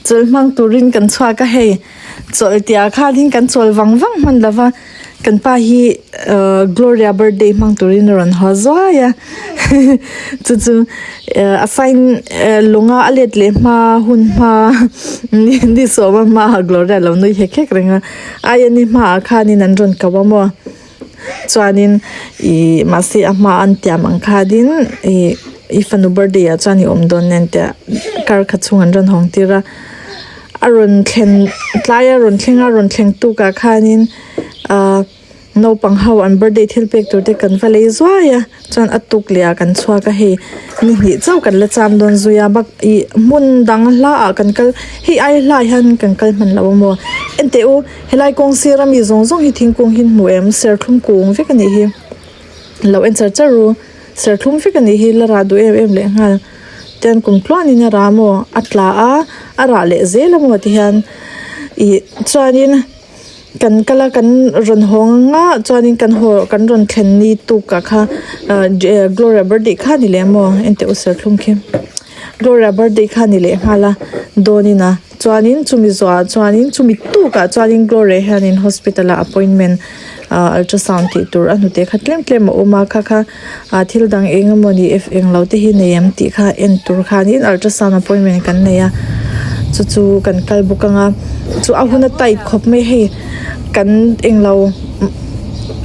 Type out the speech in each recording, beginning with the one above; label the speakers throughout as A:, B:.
A: Chawlh hmang turin kan chhuak a hei chawlh tia khanin kan chawl vang vang hman lo va kan pa hi ahh Gloria birthday hmang turin a rawn haw zuai a chu chu a sign lawnga a let leh hma hun hma ni sawma hmaah Gloria lo nui hek hek reng a aia ni hmaah khanin an rawn ko a maw. Chuanin ih mahse a hma an tiam ang khanin ih i fanu birthday ah chuan i awm dawn nen tia kar khat chhung an rawn hawng tir a a rawn thlen tlai a rawn thleng a rawn thleng tuk ah khanin ah naupang ho an birthday thil pek tur te kan va lei zuai a chuan a tuk leh ah kan chhuak a hei ni hnih chauh kan la cham dawn zui a bak ih hmun dang hla ah kan kal hei ai hla ah hian kan kal hman lo a maw enteh u. Helai kawng sir ami zawng zawng hi thingkung hi hmu em serthlum kung vek anih hi lo en char char ru serthlum vek anih hi la rah duh em em leh nghal tian kum tluanin a rah maw a tla a a rah leh zel a maw ti hian ih chuanin kan kal a kan rawn haw ang a chuanin kan haw kan rawn thlen ni tuk ah kha ah Gloria birthday kha ani leh maw enteh u serthlum khi Gloria birthday kha ani leh nghal a dawnin a. Chuanin chumi zawhah chuanin chumi tukah chuanin Gloria hianin hospital ah appointment ah ultrasound tih tur a hnute kha tlem tlem a awm a kha kha ah thil dang eng emawni ef englo te hi nei em tih kha en tur khanin ultrasound appointment kan nei a chu chu kan kal bawk ang a chu a hun a tight khawp mai hei kan englo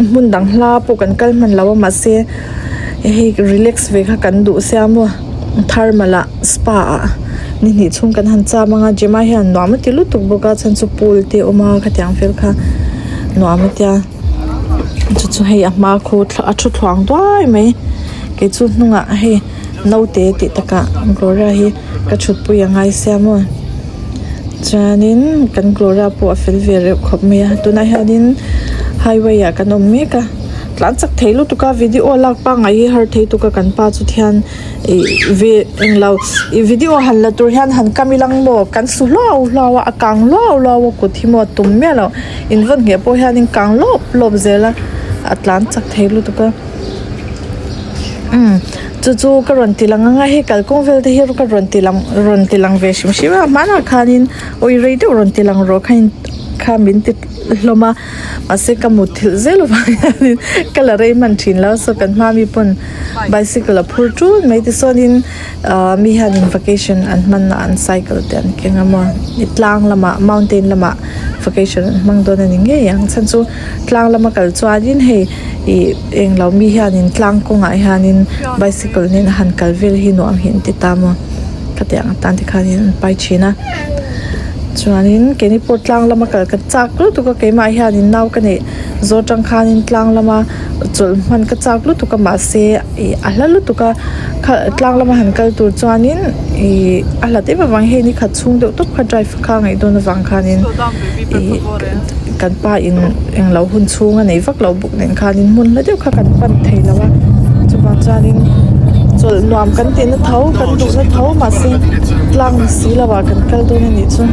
A: hmun dang hla pawh kan kal hman lo a mahse hei relax ve kha kan duh sia maw. Thermal ah spa ah ni hnih chhung kan han cham anga Gemma hian nuam a ti lutuk bawk a chhan chu pool te a awm a khatiang vel kha nuam a tia chu chu hei a hma khu a thu thluang duai mai kei chu hnungah hei naute tih takah Gloria hi ka thutpui a ngai sia maw chuanin kan Gloria pawh a fel ve reuh khawp mai a tunah hianin highway ah kan awm mek a. Tlan chak thei lutuk a video lak pangngai hi har thei tuk a kan pa chu thian ih ve englo ih video han la tur hian han kam ilang maw kan su hluau hluau a a kang luau luau a kut hi maw a tum miah loh in vawn ngheh pawh hianin kang lawp lawp zel a a tlan chak thei lutuk a umm chu chu ka rawn ti lang ang a hei kalkawng vel te hi ka rawn ti lang rawn ti lang ve hrim hrim a hmanah khanin awi rei deuh rawn ti lang rawh kha in kha min ti hlawm a. Mahse ka mut thilh zel avang hianin ka la rei hman thin lo so kan hma mi pawn bicycle a phur tul mai tichuanin ah mi hianin vacation an hman a an cycle te an keng a maw tlang lamah mountain lamah vacation an hmang dawn a ni ngei ang chhan chu tlang lama kal chuanin hei ih englo mi hianin tlang kawngah hianin bicycle nen a han kal vel hi nuam hi an ti ta maw khatiang atan te khanin an pai thin a. Chuanin keini pawh tlang lama kal ka chak lutuk a keimah hianin nau ka neih zawh atang khanin tlang lama chawlh hman ka chak lutuk a mahse ih a hla lutuk a kha tlang lama han kal tur chuanin ih a hlat em avang hei ni khat chhung deuh tawp kha drive kha ngaih dawn avang khanin ih kan pa in englo hun chhung a nei vak lo bawk nen khanin hmun hla deuh kha kan pan thei lo a chuvang chuanin chawlh nuam kan tih na tho kan duh na tho mahse tlang ni si lo ah kan kal dawn a nih chu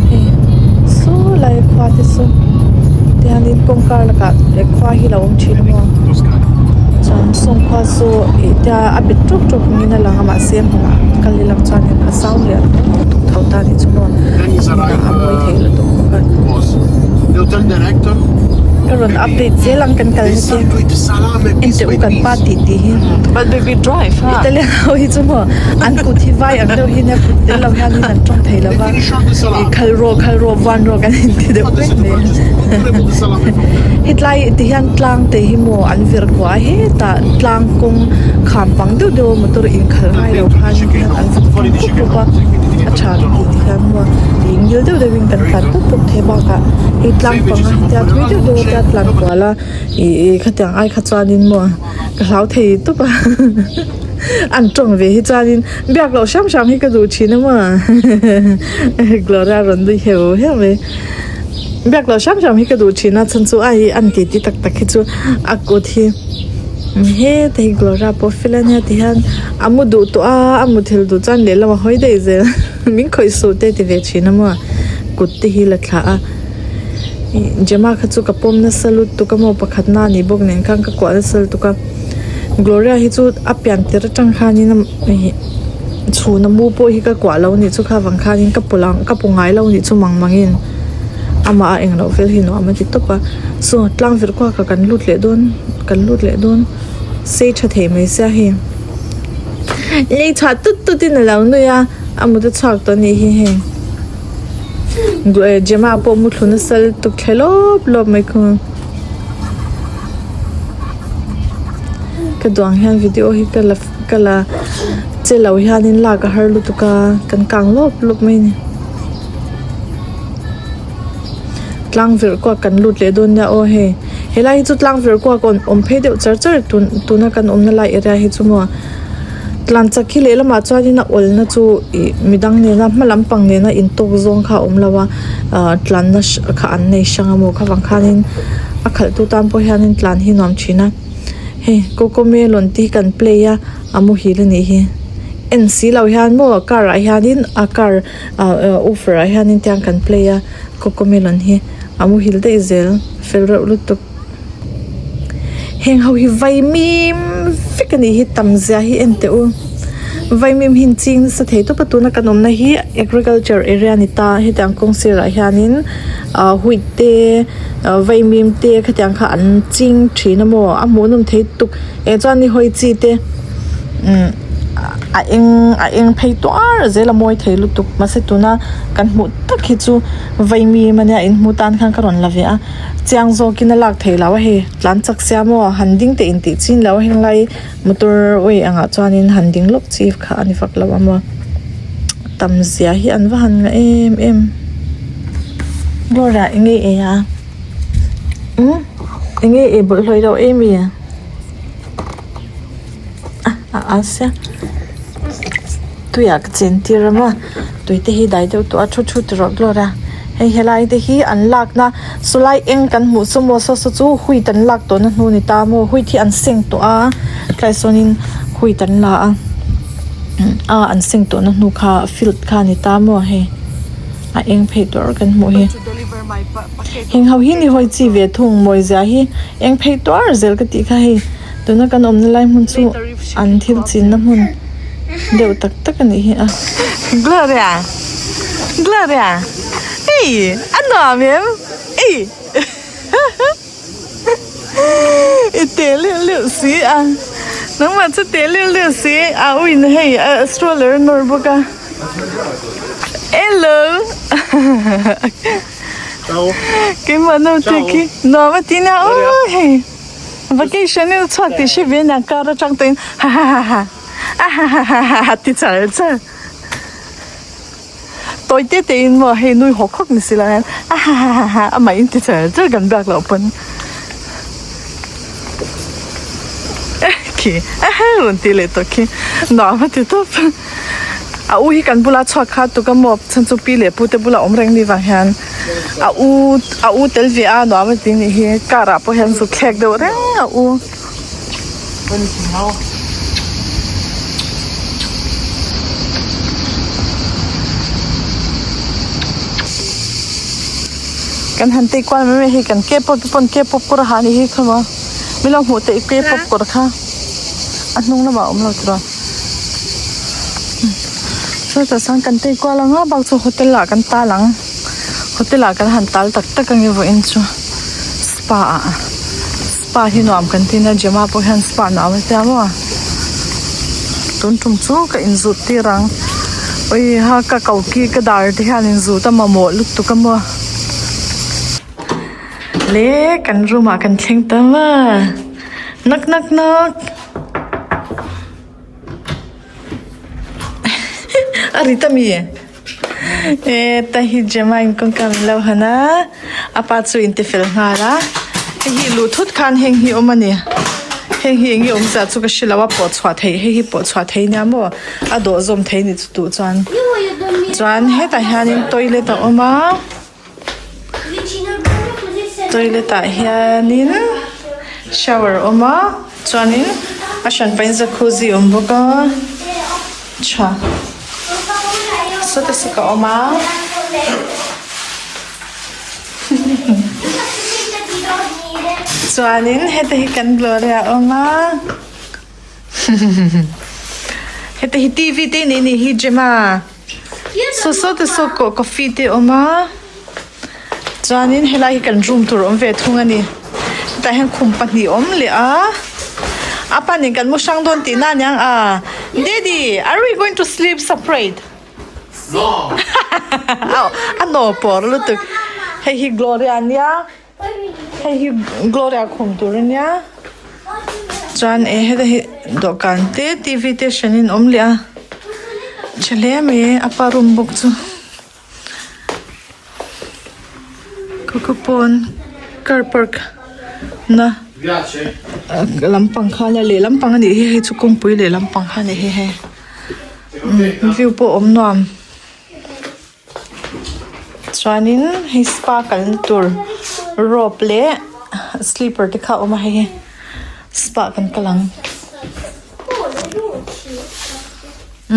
A: hei saw lai khua te saw tihianin kawngkar lakah khua hi lo awm thin a maw chuan sawng khua chu ih tia a bet tawk tawk angin a lang a mahse hmunah kal ila chuanin a zau leh lutuk tho ta a nih chu maw a mawi thei lutuk bawk a ka rawn update zel ang kan kal na te enteh u kan pa tih tih hi Italian ho hi chu maw an kut hi vai ang deuh hian a kut tel lo hian in an tawng thei lo va ih khal rawh khal rawh vuan rawh kan inti deuh vek mai hetlai ti hian tlang te hi maw an vir kuah a hetah tlang kawng kham pang deuh deuh a motor inkhalh ngai lo khan hian an vut kawng khup khup a a tha ka tih ti hian maw ih ngil deuh deuh in kan tlan pawp pawp thei bakah hei tlang panga tia thui deuh deuh a tia tlan kual a ih khatiang ai kha chuanin maw ka hlau thei tawp a an tawng ve hi chuanin biak loh hram hram hi ka duh thin a maw Gloria rawn nui heu heu mai biak loh hram hram hi ka duh thin a chhan chu ai an titi tak tak hi chu a kut hi. Heta hi Gloria pawh fel a nia ti hian a mu duh tawh a a muthilh duh chuan lehlam a hawi daih zel min khawih suh te a ti ve thin a maw kut te hi la thlah a ih Gemma kha chu ka pawm nasa lutuk a maw pakhat na ni bawk nen khan ka kuah nasa lutuk a Gloria hi chu a pian tir atang khanin ih. Chhuna mu pawh hi ka kuah lo nih chu kha vang khanin ka pu lang ka pu ngai lo nih chu mang mangin amah a englo vel hi nuam a ti tawp a saw tlang vir kuak ah kan lut leh dawn kan lut leh dawn sei tha thei mai sia hei lei chhuah tut tut in alo nui a a mut a chhuak tawh anih hi hei Gemma pawh muthlu nasa lutuk thle lawp lawp mai khu. Ka duh ang hian video hi ka la ka la che lo hianin lak a har lutuk a kan kang lawp lawp mai a ni. Tlang verh kuak kan lut leh dawn nia aw hei helai hi chu tlang verh kuak a awm phei deuh char char tun tuna kan awmna lai area hi chu maw tlan chak hi lehlamah chuanin a awlna chu ih midang nena hma lampang nena intawk zawng kha a awm lo a ah tlanna kha an nei hrang a maw kha vang khanin a khalh tu tan pawh hianin tlan hi nuam thin a hei cocomelon te hi kan play a a muhil a nih hi en si lo hian maw car ah hianin a car ah woofer ah hianin tiang kan play a cocomelon hi a muhil daih zel fel reuh lutuk. Heng ho hi vaimim vek a nih hi tam zia hi en teh u vaimim hi an ching nasa thei tawp a tuna kan awmna hi agriculture area a ni ta hetiang kawng sirah hianin ah wheat te ah vaimim te khatiang kha an ching thin a maw a hmuh nawm thei tuk eh chuan ni hawi chi te umm a eng a eng phei tuar zel a mawi thei lutuk mahse tuna kan hmuh tak hi chu vaimim ania inhmu tan khan ka rawn la ve a. Chiang zawkin a lak theih loh a hei tlan chak sia maw han ding teh intih chin loh a henglai motor way angah chuanin han ding lawk chi kha a ni vak lo a maw tam zia hi an va han ngah em em dawrah eng nge ei a umm eng nge ei bawlhhlawh i lo ei mi a a sia tuiah ka chen tir a maw tui te hi dai deuh tawh a thu thu ti rawh tlawr a hei helai te hi an lakna sawlai eng kan hmuh chu maw saw saw chu wheat an lak tawhna hnu a ni ta maw wheat hi an seng tawh a tlai sawnin wheat an la a a an seng tawhna hnu kha field kha a ni ta maw hei a eng phei tur kan hmuh hi heng ho hi ni hawi chi ve thung mawi zia hi eng phei tuar zel ka tih kha hei. Tuna kan awmna lai hmun chu an thil chinna hmun deuh tak tak a nih hi a. Gloria! Gloria! Ei! A nuam em? Ei! I te leuh leuh si a. Nangmah chu te leuh leuh si a uin hei a stroller a nawr bawk a. Hello! Keimah naute khi nuam a ti nia aw hei. Vacation in a chhuak tih hre ve nia car atang tawhin hahahaha ahahahaha ti char char. Tawi te te in maw hei nui hawk hawk ni si lo hian ahahahaha amah in ti char char kan biak loh pawn khi aha rawn ti leh tawh khi nuam a ti tawp. A u hi kan bula chhuak kha tuk a maw chhan chu pi leh pu te bula awm reng ni vang hian a u a u tel ve a nuam a ti nih hi car ah pawh hian zuk thlek deuh reng a u. Kan han tei kual mai mai hei kan K-pop te pawn K-pop kawr a ha anih hi khaw maw min lo hmuh theih K-pop kawr kha a hnung lamah a awm lo tiraw. Chutah chuan kan tei kual ang a bak chu hotel ah kan tal ang hotel ah kan han tal tak tak ang e vawiin chu spa ah spa hi nuam kan tin a Gemma pawh hian spa nuam a tia maw tun tum chu ka inzut tir ang awiha ka koki ka dar te hian inzut a mamawh lutuk a maw le kan room ah kan thleng ta maw knock knock knock. A ri ta mi e ta hi Gemma in kawngka min lo han a a pa chu in ti fel nghal a hei hi luh thut khan heng hi awm a ni heng hi eng nge awm zia chu ka hre lo a pawh chhuah theih hei hi pawh chhuah theih nia maw a dawh zawm theih a ni chu duh chuan chuan hetah hianin toilet a awm a. Toilet ah hianin shower a awm a chuanin a hran pahin jacuzzi a awm bawk a tha sawta sawk a awm a chuanin heta hi kan Gloria a awm a. Heta hi TV te nei anih hi Gemma. Saw saw te saw coffee te a awm a. Chuanin helai hi kan room tur awm ve thung a ni. Hetah hian khum pahnih a awm leh a. A pa nen kan mu hrang dawn tihna a niang a. Daddy, are we going to sleep separate? A naw pawr lutuk. Hei hi Gloria a nia. Hei hi Gloria khum tur a nia. Chuan eh heta hi dawhkan te TV te hranin a awm leh a. Tha hle mai e a pa room bawk chu. Khaw pawn car park na lampang kha ania lehlam pang anih hi hei chu kawngpui lehlam pang kha anih hi hei view pawh a awm nuam chuanin hei spa kalna tur rope leh slipper te kha a awm a hei hi spa kan kal ang.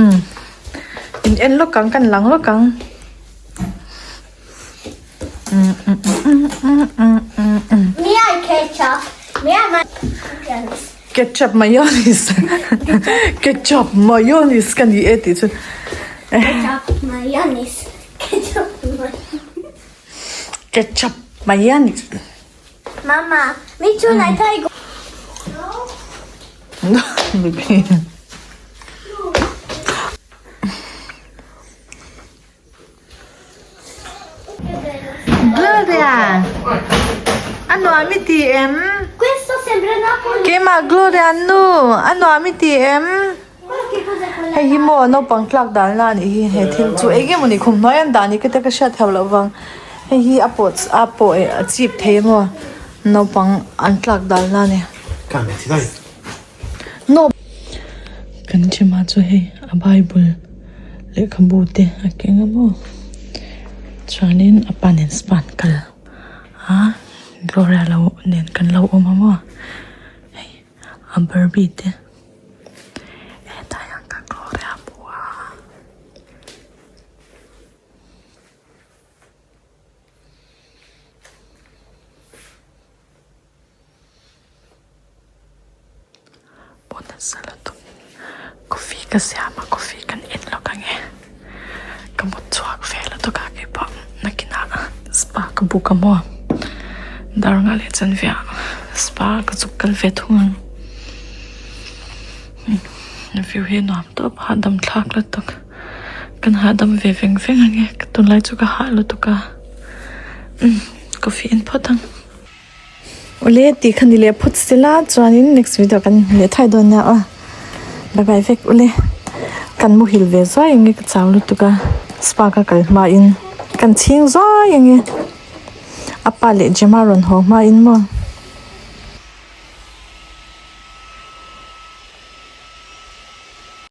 A: Umm in en lawk ang kan lang lawk ang umm umm umm umm umm umm umm
B: Me I ketchup me I mayonnaise
A: ketchup mayonnaise ketchup mayonnaise ka ni e tih chu
B: ketchup mayonnaise ketchup mayonnaise
A: ketchup mayonnaise
B: Mama me too like tiger
A: Gloria a nuam i ti em? Keimah Gloria nu a nuam i ti em? Hei hi maw naupang tlak dan la anih hi he thil chu eng emaw ni khum hnuai an dah ni ka hriat theih loh vang hei hi a pawh a pawh eh a chip thei emaw naupang an tlak dan la a ni. Kan gym ah chu hei a bible lehkhabu te a keng a maw chuanin a pa nen spa an kal a Gloria lo nen kan lo awm a maw hei a barbie te. Hetah hian ka Gloria a hmu a. Pawn nasa lutuk coffee ka siam a coffee kan en lawk ang e ka mut chhuak ve lutuk a keipawh nakinah spa ka book a maw dar nga leh chanve ah spa ka chuk kal ve thung ang view hi a nuam tawp hahdam thlak lutuk kan hahdam ve veng veng ang e tunlai chu ka hah lutuk a coffee en phawt ang. Awle tih kha ni leh phawt sela chuanin next video kan hmu leh thuai dawn nia aw bye bye vek ule kan muhil ve zuai ang nge ka chau lutuk a spa ka kal hmain kan chhing zuai ang nge a pa leh Gemma rawn haw hmain maw.